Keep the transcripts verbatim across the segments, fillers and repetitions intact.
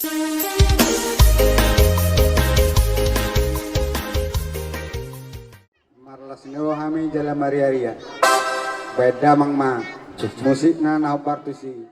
Marlas ni roha hami jala marria-ria. Baen damang ma musikna na hombar tusi.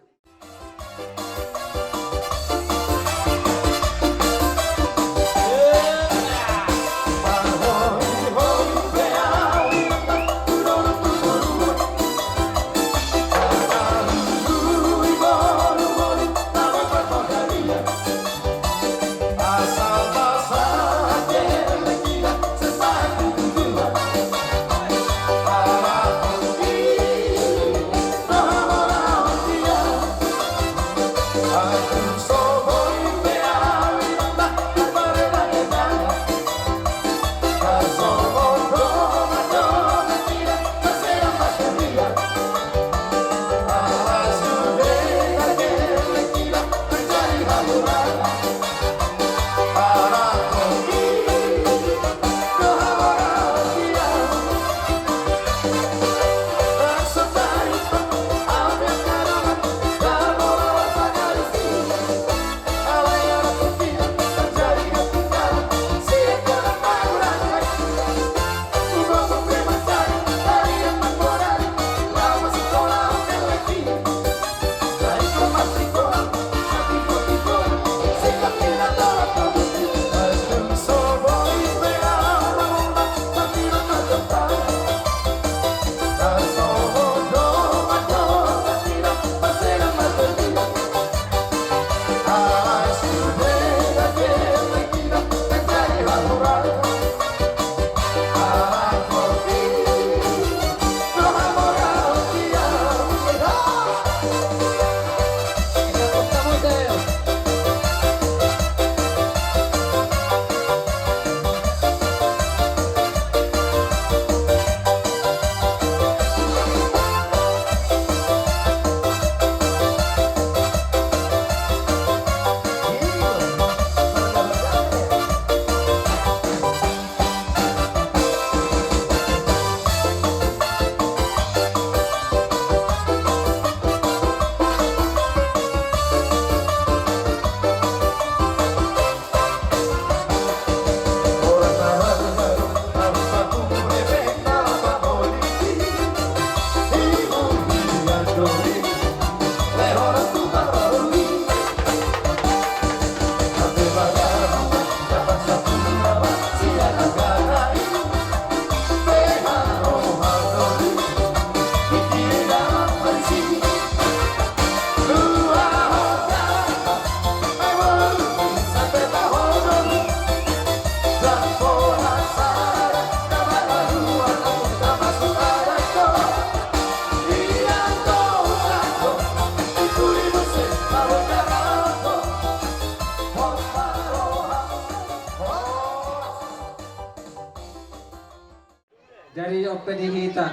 Jadi on pe di hita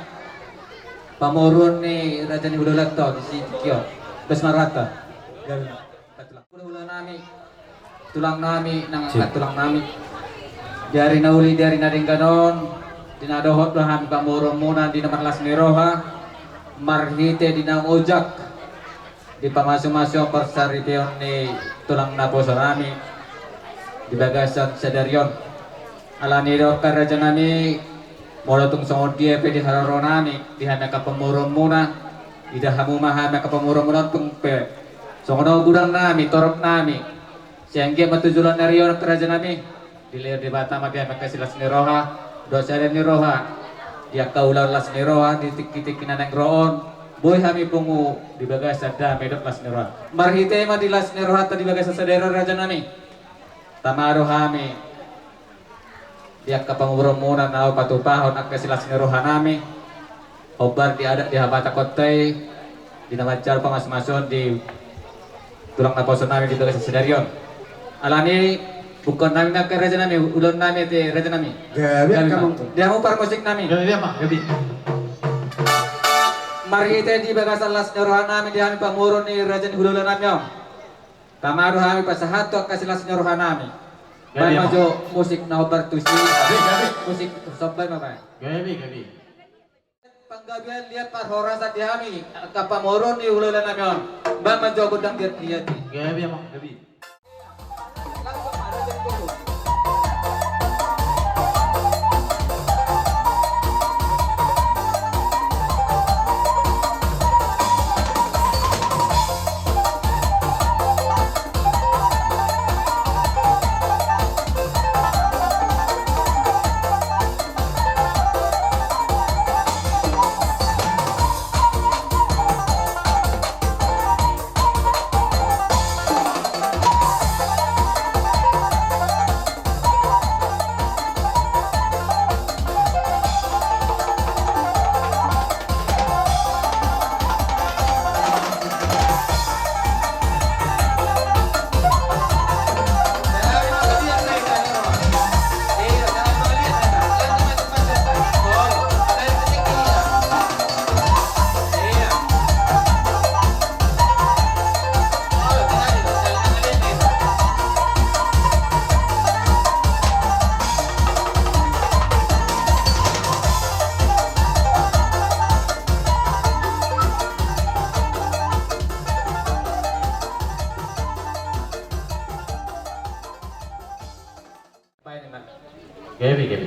pamoruon ni raja ni hulahulanta on di si tingki on. Bes marata. Hulahula nami, tulang nami, nang angka tulang nami. Di ari na uli, di ari na denggan on, di na dohot do hami pamoruonmuna di na marlas ni roha marhite di naung ojak di pamasu-masu parsaripeon ni tulang naposo nami di bagasan sadari on. Alani i do angka raja nami, molo tung songon dia pe di haroro nami di hami angka pamoruonmuna, ida hamu ma hami angka pamoruonmuna on tung pe songon on godang nami, torop nami. Sai anggiat ma tu joloan ni ari on angka raja nami dilehon Debata ma di hami angka silas ni roha dohot sada ni roha di angka ulaon las ni roha di tingki-tingki na naeng ro on. Boi hami pungu di bagasan dame dohot las ni roha. Marhite i ma di las ni rohanta di bagasan sadari on raja nami, tama do hami di angka pamoruonmuna na hupatupahon angka silas ni roha nami. Hombar di adat di habatahonta i di na manjalo pamasumasuon di tulang naposo nami di bagasan sadari on. Alani i buka nami ma angka raja nami, ulaon nami ate raja nami. Gabe. Gabe ma angka amang. Di hamu parmusik nami. Gabe ma, gabe. Marhite di bagasan las ni roha nami di hami pamoruon ni raja ni hulahula nami on, tama do hami pasahat tu angka silas ni roha nami. Gabe ma. Baen ma jo musik na hombar tusi. Gabe, gabe. Musik somba i ma baen. Gabe, gabe. Panggabean liat parhorasan di hami angka pamoruon ni hulahula nami on. Baen ma jo gondang liat-liat i. Gabe ma, gabe. Gabe, gabe.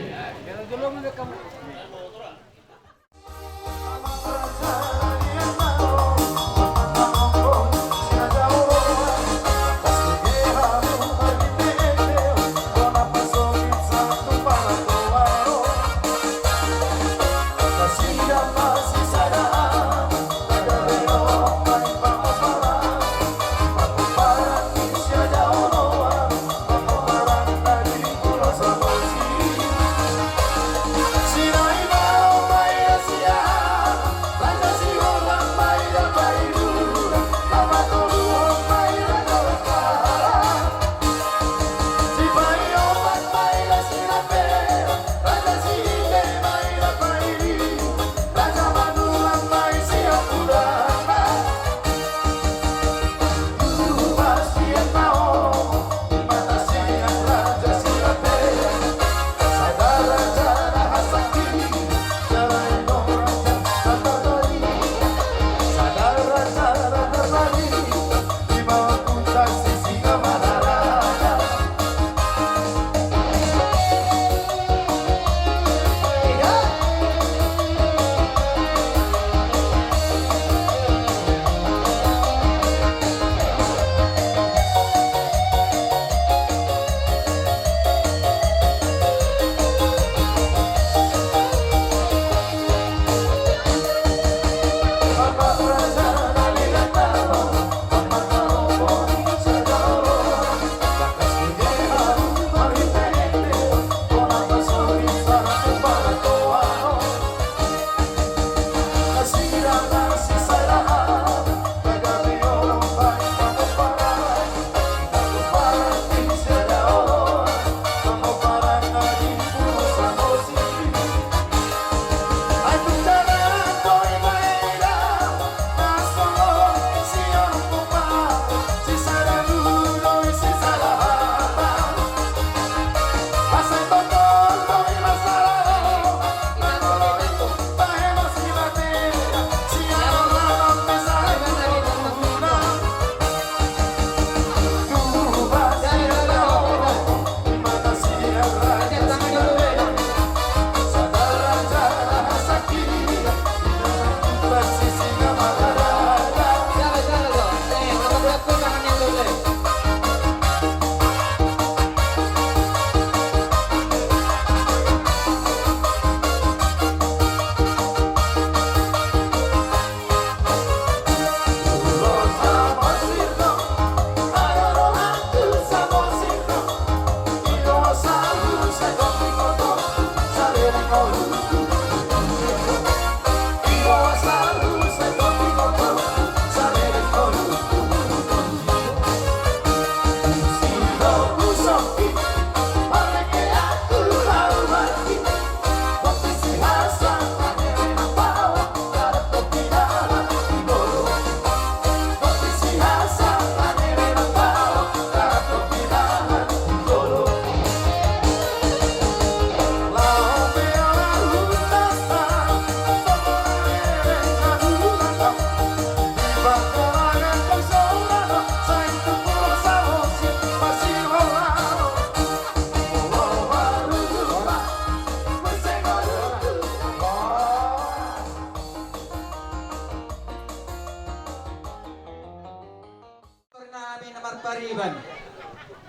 Nami na marpariban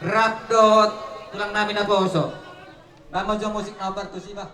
rap dohot tulang nami naposo. Baen ma jo musik na hombar tusi, bah.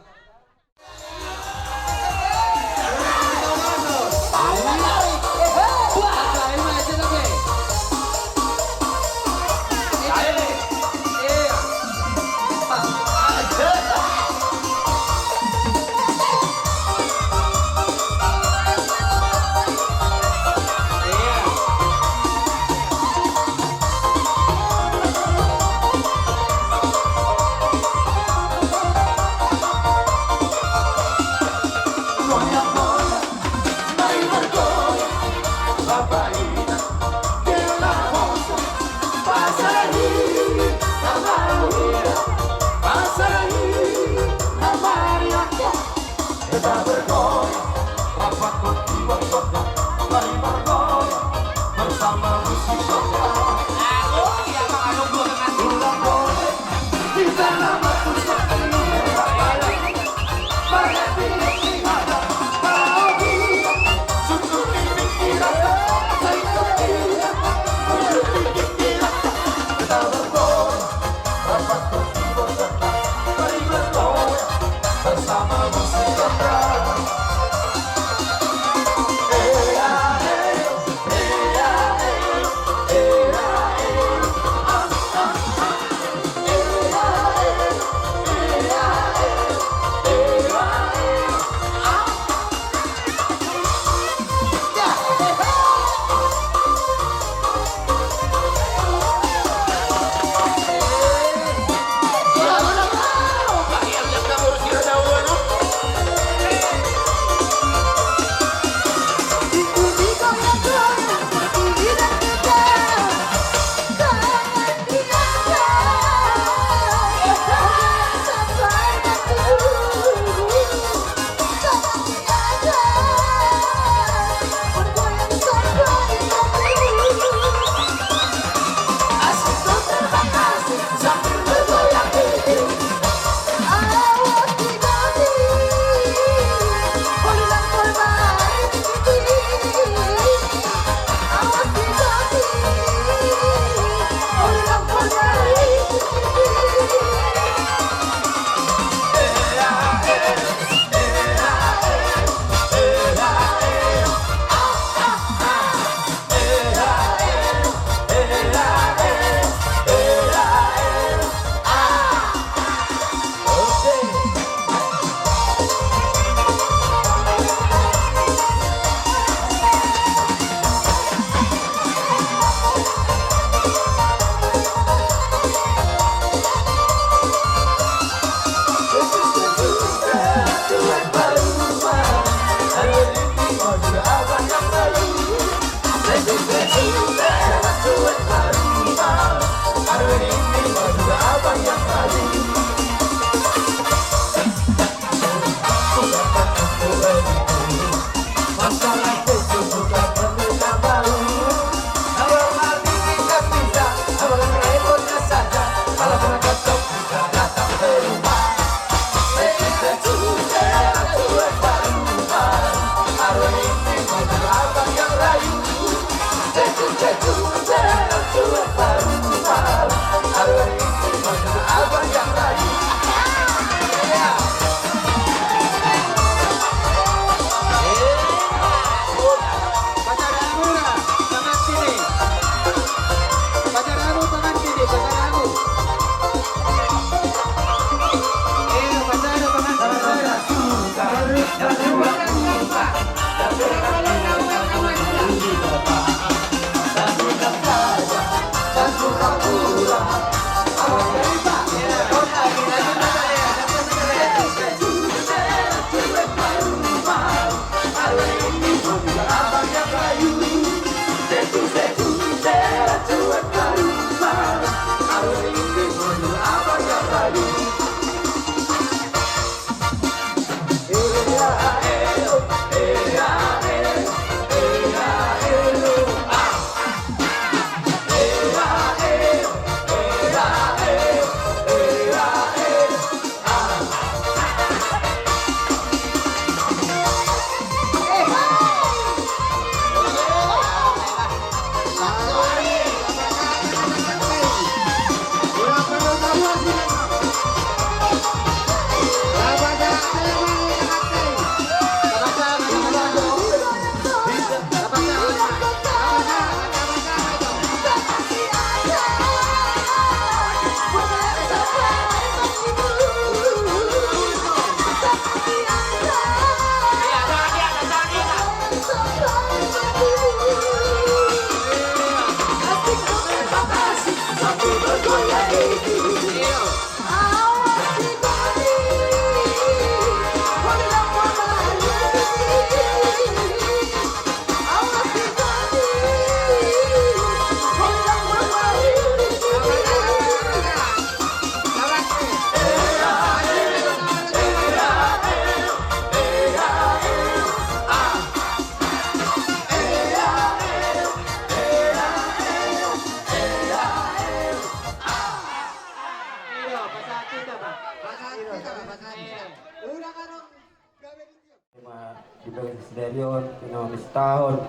Ima di bagasan sadari on, di na mamestahon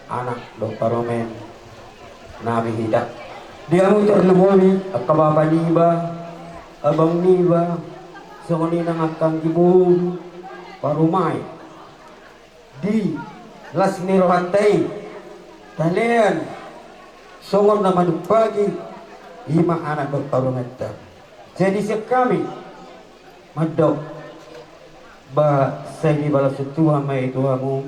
anak dohot parumaen nami hita. Di hamu tarlumobi angka bapa niba, abang niba, songon i nang angka anggi boru, parumaen di las ni rohanta i, talean songon na manumpaki, ima anak dohot parumaenta. Jadi sian hami mandok, ba sai dibalas Tuhan ma i tu hamu,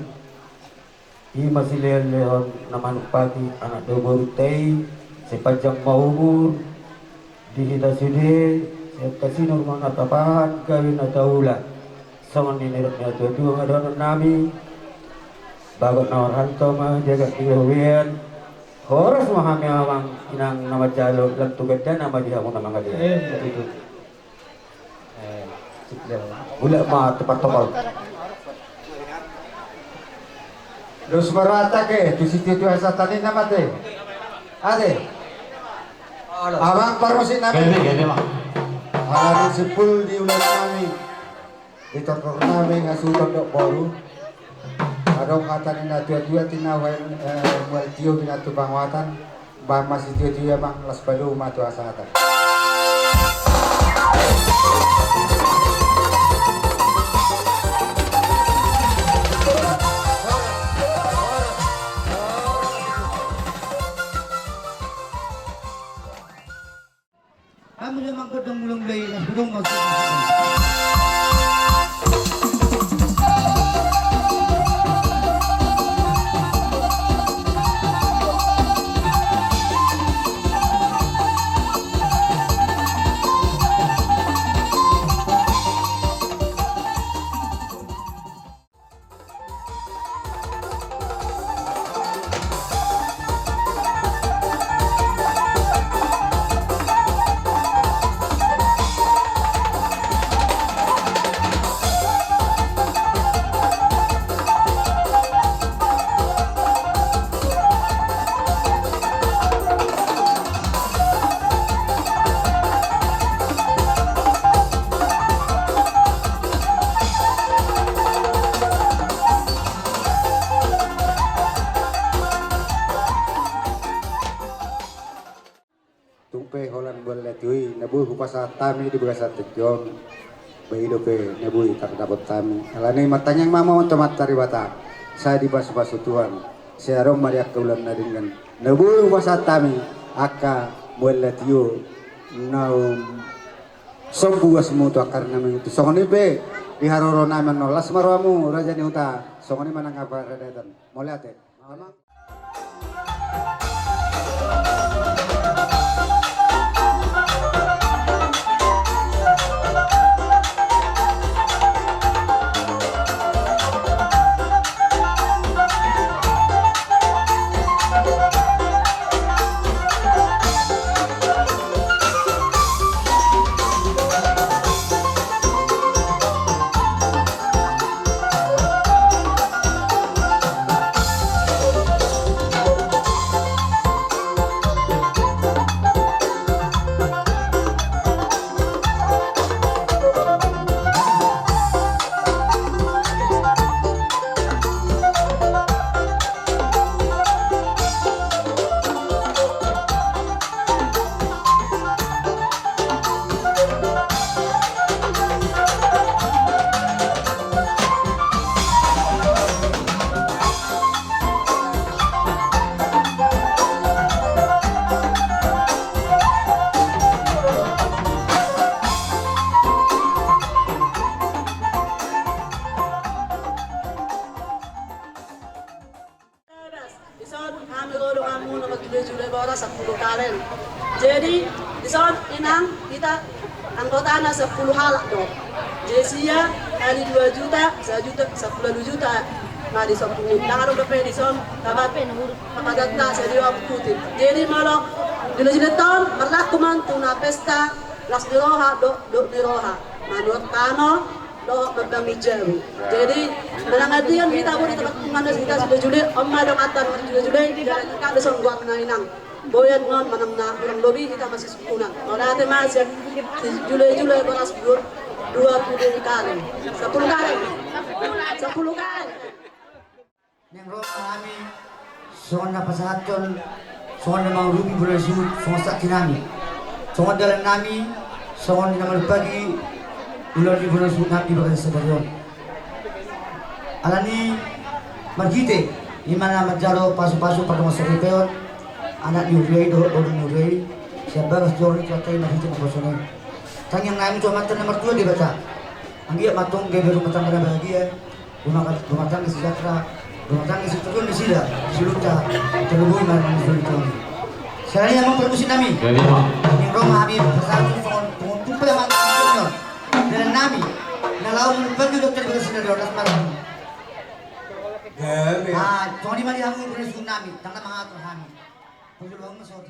ima silehonlehon na manumpaki anak dohot borunta i, sai panjang ma umur di hita sude, sai angka sinur ma na tapahan, gabe na taula. Songon nidok ni natuatua ma dohonon nami, bagot na marhalto ma di anak ni robean, horas ma hami amang inang na manjalo, lam tu gandana ma di hamu na mangalean. Eh, betul. Eh, sip, ya. Bulat ma tepat tokol. Dos marata ke, tu sitiotio hasahatan i nama te. Ate. Amang parmusik nami. Gabe, gabe, Mang. Ari simpul di ulaon nami. Di tortor nami, hasuhuton dohot boru. Adong hata ni natuatua, tinahu, eh, mual tio binatu panguatan. Bahen ma sitiotio, amang, las palu ma tu hasahatan. Hamu da mangkondang mulai mulai, las bodong mau. Tung pe holan bulan lae tu i na boi hupasahat hami di bagasan tingki on. Ba i dope na boi tardapot hami. Alani i martangiang ma hamu tu Amanta Debata, sai dipasupasu Tuhan, sai adong ma di angka ulaon na denggan na boi hupasahat hami angka bulan lae tu i, naung sombu uasmu tu angka ari nami tu. Songon i pe di haroro nami annon, las ma rohamu raja ni huta. Songon i ma nang paradaton. Mauliate. Amang. Dison, inang, hita anggotana sampulu halak do. Jadi sia kali dua juta, sajuta, sampulu ualu juta. Nah, dison pulu. Ndang adong dope dison, tabat, tabat data, sadia abu kuti. Jadi molo jule-jule on, marlaku ma on tu na pesta las ni roha, do, do ni roha. Manurut tano, dohot mambangun jabu. Jadi, manang hatian hita boi di tempat pemandas hita sude jule-jule, on ma dongan tano jule-jule, jadi hita dison goarna inang. Boyan non manang na hurang lobi hita masih sungkunan. Mauliate ma sian si jule-jule bolas dua, dua pulu kareng. Sampulu kareng. Sampulu kareng. Naeng ro ma hami songon na pasahathon, songon na mangurupi bona ni suhut, songon saksi nami, songon dalan nami, songon na manumpaki ulaon ni bona ni suhut nami di bagasan sadari on. Alani marhite i ma na manjalo pasu-pasu pardongansaripeon anak ni huria i dohot boru ni huria i, sian bagas joro ni Tuhanta i marhite naposona i. Tangiang nami tu Amanta na martua Debata, anggiat ma antong gabe rumah tangga na bahagia, rumah, rumah tangga sejahtera, rumah tangga sitruan nasida, suluta, terlebih marmani suluta. Selain yang memperkusi nami, gabe ma. Naeng ro ma hami pasahathon songon punguan tumpe amang sitruan. Dalan nami na laho mangumpulkan dokter berhasil dari orang semarang. Gabe. Ah, songon i ma di hamu berhasil nami, tangan mangatur hami. Pujul bangun masuk.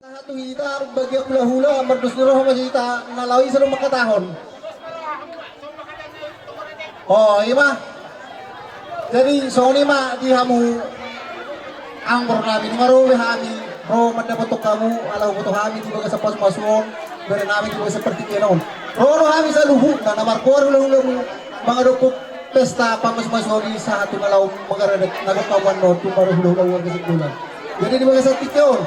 Sahat tu hita, bagian hulahula, mardos ni roha ma hita, na laho i selalu mangkatahon. O, i ma. Jadi, songon i ma di hamu, amang boru nami, nunga ro be hami, ro mandapothon hamu, ala huboto hami di bagasan pasupasu on, bere nami di bagasan partingkian on. Ro do hami saluhutna, na margoar hulahulamu, mangadophon pesta pamasumasuon i sahat tu na laho mangaradat na gok hamu annon tu marhulahula warga Simbolon. Jadi di bagasan tingki on,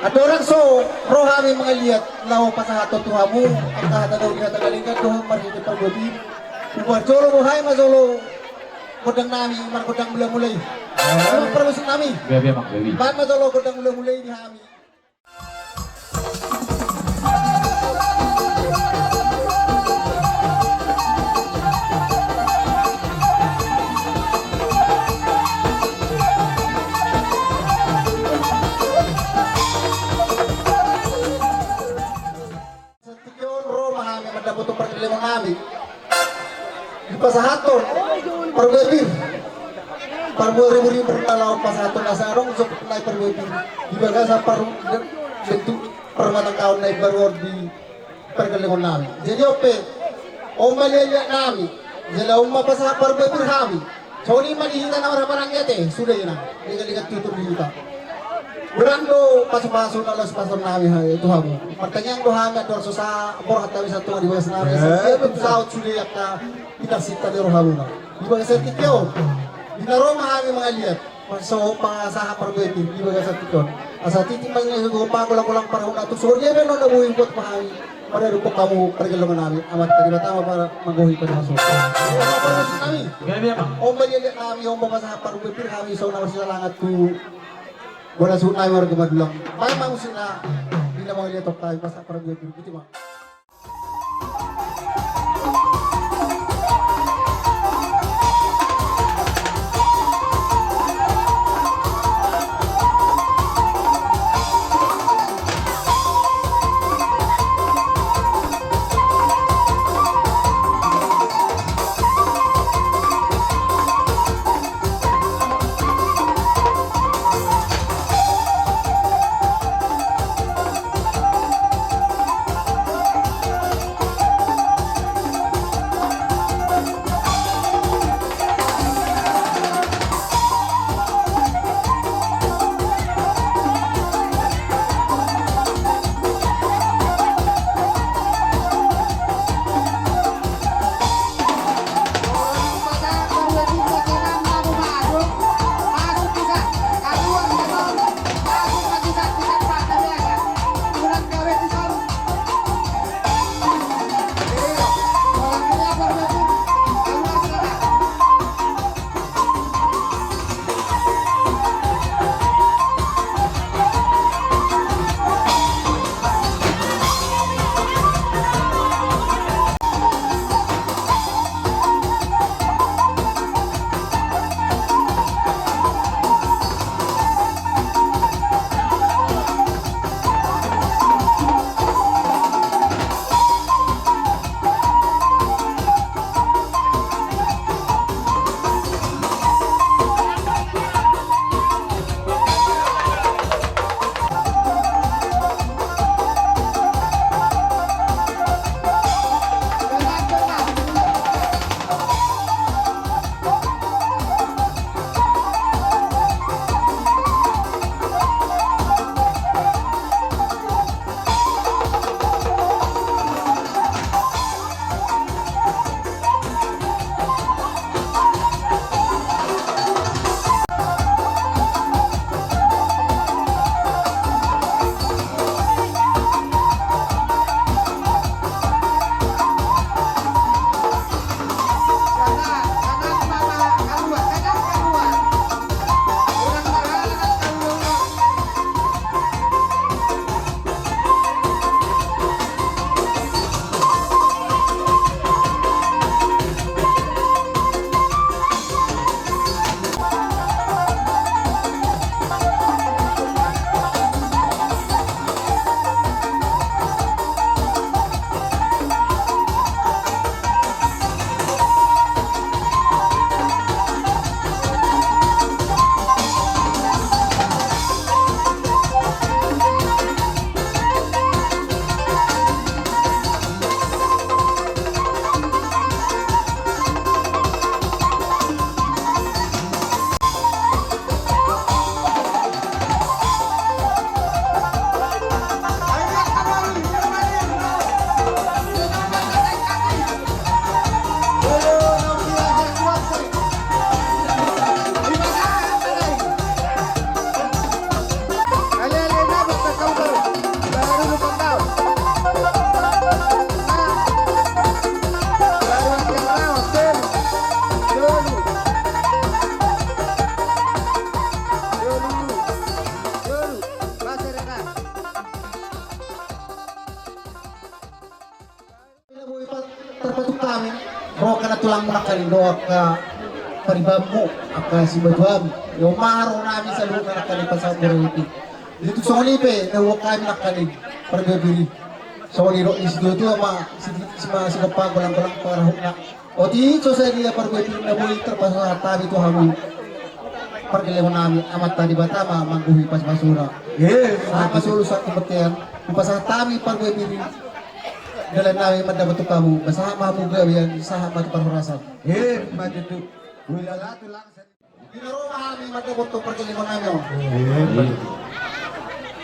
andorang so ro hami mangaliat laho pasahathon tu hamu angka hata dabu ni hata na denggan dohot marhite parbue pir. Umbahen jolo boha i ma jolo gondang nami margondang mulamula i. Amang parmusik nami. Gabe, amang, gabe. Bahen ma jolo gondang mulamula i di hami. Sahat tu hita on, ro ma hami mandapothon pargellengon nami. Dipasahathon parbue pir. Parbue ribur-ribur na laho pasahathon asa adong so nai parbue pir. Di bagasan par-, bentuk parrumatanggaon na imbaru on di pargellengon nami. Jadi on pe, on ma liat-liat nami. Jala on ma pasahat parbue pir hami. Songon i ma di hita na marhaha maranggi ate, sude inang, denggan-denggan tutur di hita. Berang do pasupasu na laho sipasahaton nami tu hamu. Martangiang do hami andorang so sahat, borhat hami sahat tu di bagas nami. Eh, sahat tu saut sude angka hita sinta ni rohamuna. Di bagasan tingki on, di na ro ma hami mangaliat, so pasahat parbue pir di bagasan tingki on. Asa titi ma i na so golang-golang parhuna tu songon dia pe na boi buat hami. Maradophon hamu pargellengon nami, Amanta Debata ma manggohi pasupasu. Gabe ma. Omba dia dia nami, omba pasahat parbue pir hami, songon na marsilalangan tu bona suhut nami marga Madulang. Baen ma musik na, di na mangaliat hami pasahat parbue pir, gitu ma. Tarpatuk hami, ro angka na tulangmu nangkaning, ro angka paribanmu, angka sibatuam, ro ma roha nami saluhutna nangkaning pasahat parbue pir. Jadi tung songon i pe na huboan hami nangkaning parbue pir i. Songon i ro ni situatua ma si, si ma sigompa golang-golang parhuna. Otik so sadia parbue pir na boi tarpasahat hami tu hamu. Pargellengon nami, Amanta Debata ma manggohi pasupasuna. Sahat ma solu sahat tu bontean. Hupasahat hami parbue pir i. Dalan nami mandapothon hamu, sahat ma hamu gabe, sahat ma tu parhorasan. Emma tutu. Hulala tulang. Di na ro ma hami mandapothon pargellengon nami on.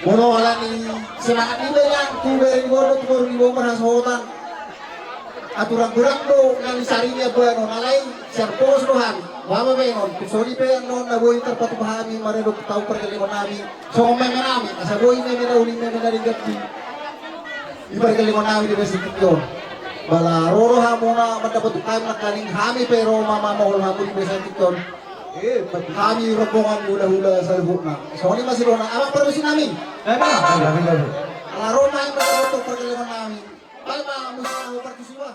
Molo ala ni semangat ni bere, tu bere ni boru, tu boru ni boru marhasohotan. Aturang godang do na nisari ni ambanon, alai sian pogos do hami. Mama baenon, tung songon i pe annon na boi tarpatupa hami, maredok tau pargellengon nami. Songon meme nami, asa boi meme na uli, meme na denggan di. Di pargellengon nami di basa tingki on. Bala ro do hamu na mandapothon hami nangkaning hami pe ro mamamohol hamu di basa tingki on. Hami rombongan hulahula saluhutna. Songon i ma sidona, amang parmusik nami. Ala ro ma i mandapothon pargellengon nami. Bala ma musik na hupartusi ba.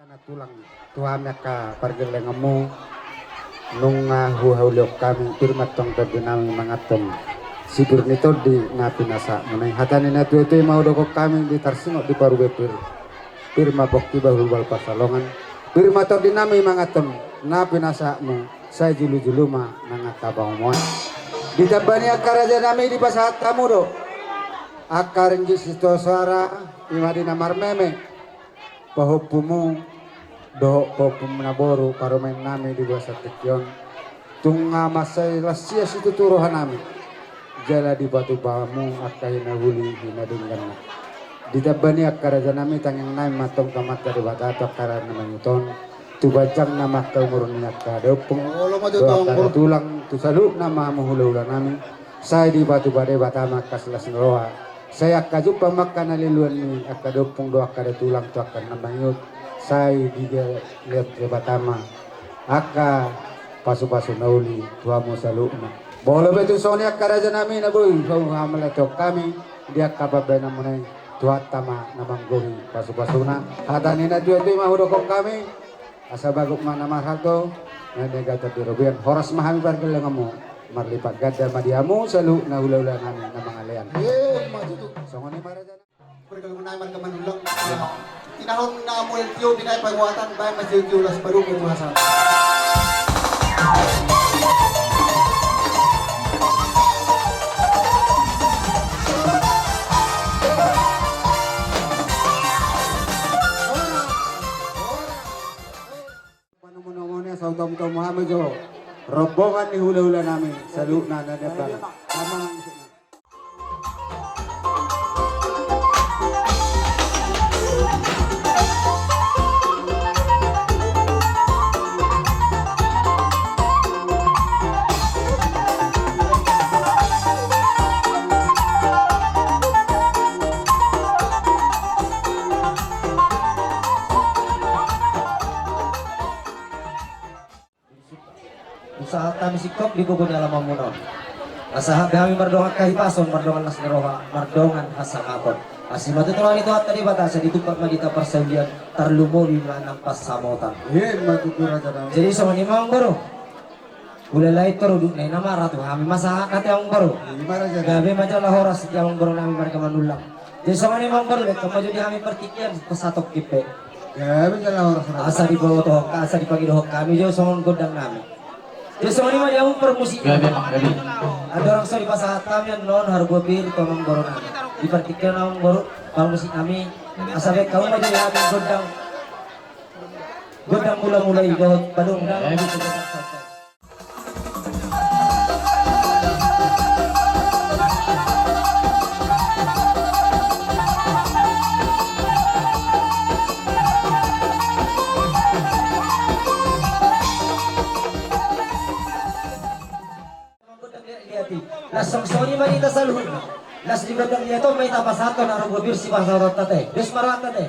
Na tulang tu hami angka pargellengonmu, nunga huhaulion hami, pir ma antong tondi nami manganhon sipir ni tondi na pinasahatmuna i. Hata ni na tuatua i ma hudokhon hami, di tarsingot di parube pir, pir ma pongki bahulbahul pansalongan, pir ma tondi nami manganhon na pinasahatmu, sai jolojolo ma nang angka pangomoan. Ditamba ni angka raja nami, dipasahat hamu do angka ringgit sitio soara, i ma di na marmeme pahompumu dohot pahompumu na boru, parumaen nami di bagasan tingki on. Tung mansai las ia situtu roha nami, jala dipatupa hamu angka hinauli hinadengganna. Ditamba ni angka raja nami, tangihon nami ma antong tu Amanta Debata tu angka na mangihut on, tu panjangna ma angka umur ni angka daompung, olo ma jo, dohot angka tulang, tu saluhutna ma hamu hulahula nami. Sai dipatupa Debata ma angka silas ni roha, sai angka jumpang ma angka na leluan ni angka daompung dohot angka datulang tu angka na mangihut. Sai dilehon Debata ma angka pasupasu na uli tu hamu saluhutna. Molo pe tung songon i angka raja nami na boi pahamauliatehon hami di angka pambahenanmuna i, Tuhanta ma na manggohi pasupasuna. Hata ni na tuatua i ma hudokhon hami. Asa bagot ma na marhalto, na nigatan di robean, horas ma hami pargellengonmu, marlipat ganda ma di hamu saluhutna hulahula nami na mangalean. Songon i ma raja. Pargellengon nami marga Manullang. Tinahon na mual tio, binahen pagoatan, bahen ma tio tio las parumaen tu hasahatan. Panumu nongoni asa hutamu tamu hami jo rombongan ni hulahula nami saluhutna na nian bana. Sahat hami singkop di gogo ni alamanmuna on. Asa hami mardongan hahipason, mardongan las ni roha, mardongan hasangapon. Asi ma tu tulang ni Tuhanta Debata, asa ditumpak ma di hita parsaulian, tarlumobi ma nang pansamotan. Ima tutu raja nami. Jadi songon i ma amangboru. Hulala i tor udutna i na maratu hami ma sahat hata amangboru. Ima raja nami. Gabe ma jala horas di amangboru nami marga Manullang. Jadi songon i ma amangboru, dengke ma jo di hami partingkian, pasatongkin pe. Gabe jala horas. Asa diboto, asa dipangidohon hami jo songon gondang nami. Jadi songon i ma di hamu parmusik. Gabe, gabe. Andorang so dipasahat hami annon harbua pir tu amangboru nami. Di partingkian amangboru, parmusik nami. Asa bahen hamu ma jo di hami gondang. Gondang mulamula i dohot padong. Gabe. Las songon i ma di hita saluhutna. Las di gondang liat on ma hita pasahathon harbua pir sipasahatonta te. Dos ma rohanta te.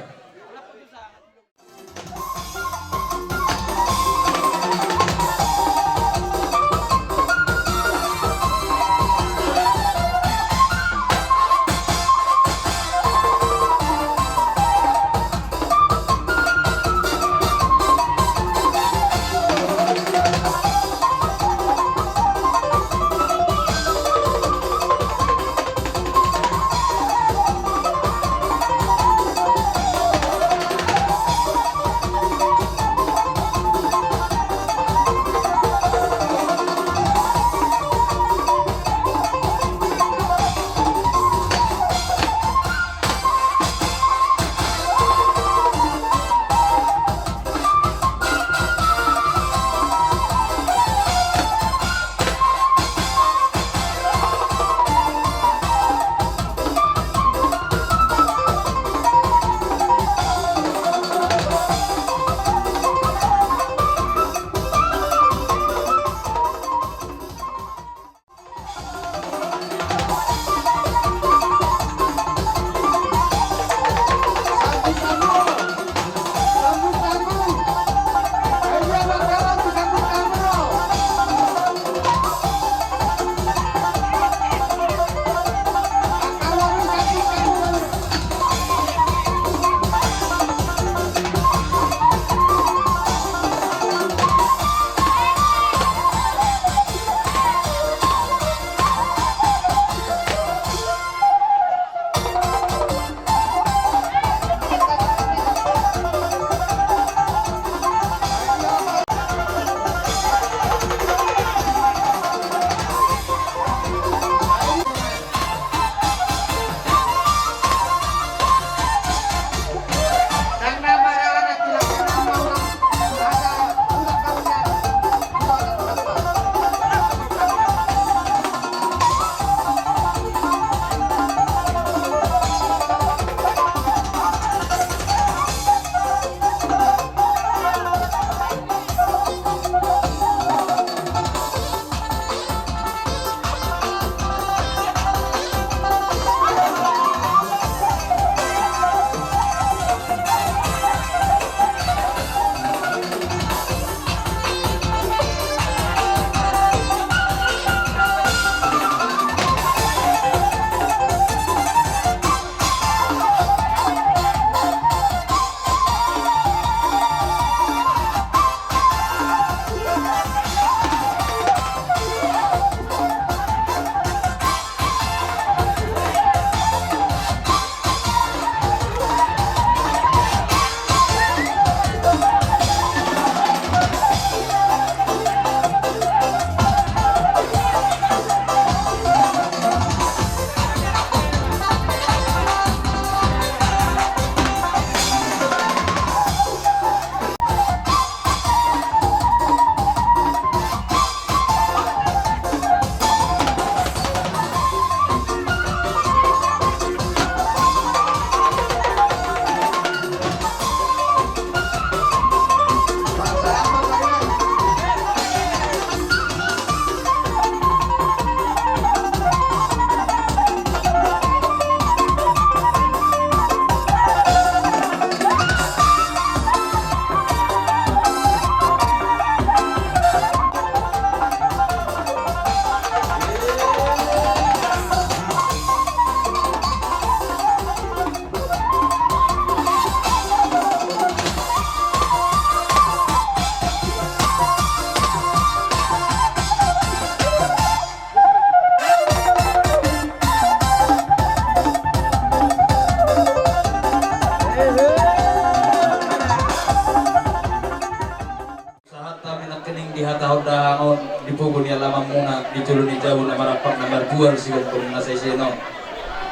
Di jolo ni jabu na marampang na marjual sigomgom na saisi on.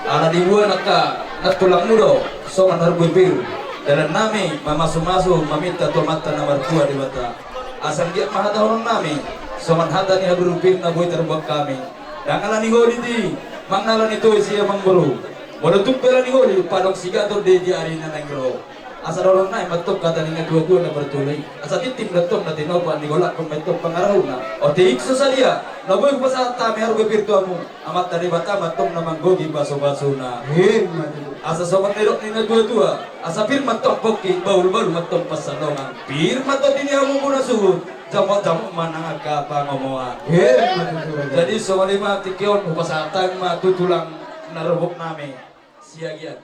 Ala diboan angka nantulangmu do songon harbue pir, dalannami mamasumasu maminta tu Amanta na martua Debata. Asa anggiat ma hatahononnami songon hata ni harbue pir na boi tarbuat hami. Ndang ala ni holiti, manang ala ni tois i amangboru. Molo tung pe ala ni holiti, padong sigator do i di ari na naeng ro. Asa dohonon nai ma antong hata ni natuatua na parjolo i. Asa tintin do antong na tinopa ni golangkon ma antong pangarahutna. Otik so sadia na boi hupasahat hami harbue pir tu hamu, Amanta Debata ma antong na manggohi pasupasuna. Emma tutu. Asa songon nidok ni natuatua, asa pir ma antong pongki, bahulbahul ma antong pansalongan. Pir ma tondi ni hamuna suhut, jamotjamot ma nang angka pangomoan. Emma tutu, raja. Jadi songon i ma tingki on hupasahat hami ma tu tulang na roboknami Siagian.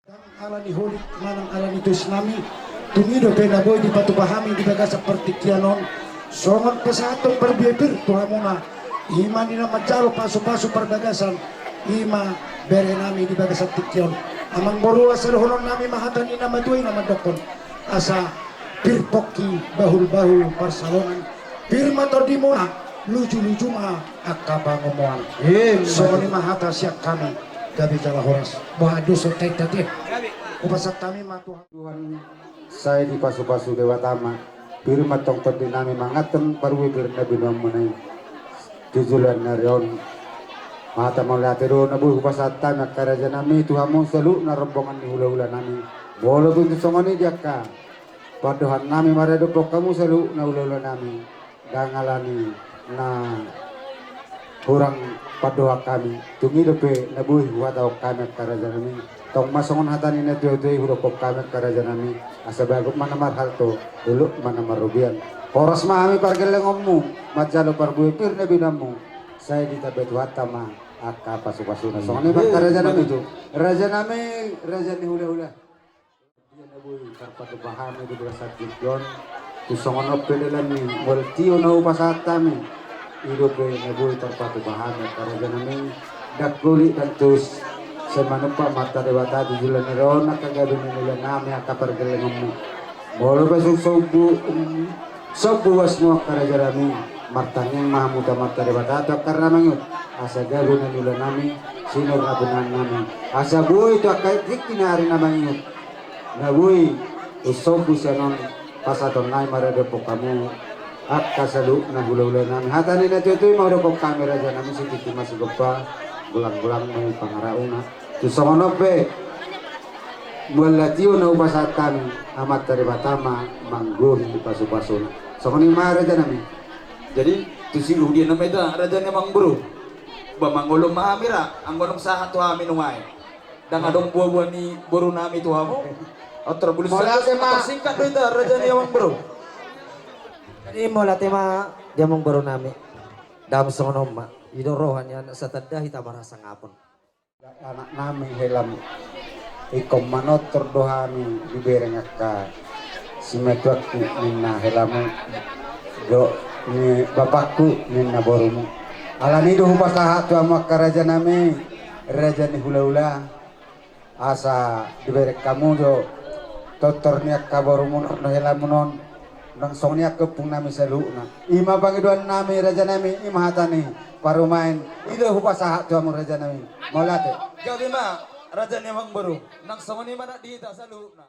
Ndang ala ni holit manang ala ni toisnami, tung i dope na boi dipatupa hami di bagasan partingkian on, songon pasahathon parbue pir tu hamuna, i ma di na manjalo pasupasu parbagasan, i ma berenami di bagasan tingki on. Amangboru, asa dohononnami ma hata ni na matua i na mandokkon, asa pir pongki, bahulbahul pansalongan, pir ma tondimuna, lujuluju ma angka pangomoan. Emma tutu. Songon i ma hata sian hami, gabe jala horas. Boha do songon i, ate? Hupasahat hami ma tu Tuhan, sai dipasupasu Debata ma, pir ma antong tondinami manganhon parbue pir na binoanmuna i tu joloan ni ari on. Hata mauliate do na boi hupasahat hami angka rajanami tu hamu saluhutna rombongan ni hulahulanami. Molo tung songon i di angka pandohannami maradophon hamu saluhutna hulahulanami, ndang ala ni na hurang pandohan hami, tung i dope na boi huhatahon hami angka rajanami. Tong ma songon hata ni natuatua i hudokkon hami angka rajanami, asa bagot ma na marhalto, dolok ma na marrobean. Horas ma hami pargellengonmu manjalo parbue pir na binoanmu, sai ditambai Tuhanta ma angka pasupasuna. Songon i ma angka rajanami. Emma tutu. Rajanami, raja ni hulahula. Ia na boi tarpatupa hami di bagasan tingki on, tung songon on pe dalanna, molo tio na hupasahat hami, i dope na boi tarpatupa hami angka rajanami. Ndang holit ndang tois, sai manumpak ma Amanta Debata tu joloan ni ari on angka gabe ni ulaonnami, angka pargellengonmu. Molo pe sung sombu, sombu uasmu angka rajanami, martangiang ma hamu tu Amanta Debata tu angka ari na mangihut, asa gabe na niulaonnami, sinur na binahenonnami, asa boi tu angka tingki ni ari na mangihut na boi husombus sian on pasahatonnami maradophon hamu angka saluhutna hulahulanami. Hata ni natuatua i ma hudokkon hami rajanami, sititi ma sigompa, golanggolang ma i pangarahutna. Tung songon on pe, molo tio na hupasahat hami, Amanta Debata ma manggohi pasupasuna. Songon i ma rajanami. Jadi tusi, di dia nama ita raja ni amangboru? Ba mangolom ma hami ra, anggo nunga sahat tu hami nuaeng. Ndang adong buabua ni borunami tu hamu. Otor bulus. Mauliate ma. Singkat do ita raja ni amangboru. Jadi mauliate ma di amangborunami. Ndang songon on ma. I do roha ni anak, satanda hita marhasangapon. Anaknami helamu. Ingkon manortor do hami dibereng angka simatuangku ninna helamu, dohot ni bapakku ninna borumu. Alani do hupasahat tu hamu angka rajanami, raja ni hulahula, asa dibereng hamu do tortor ni angka borumu on dohot helamu on, nang songon i angka ompungnami saluhutna. I ma pangidoannami rajanami, i ma hata ni parumaen, i do hupasahat tu hamu rajanami. Mauliate. Gabe ma raja ni amangboru, nang songon i ma na di hita saluhutna.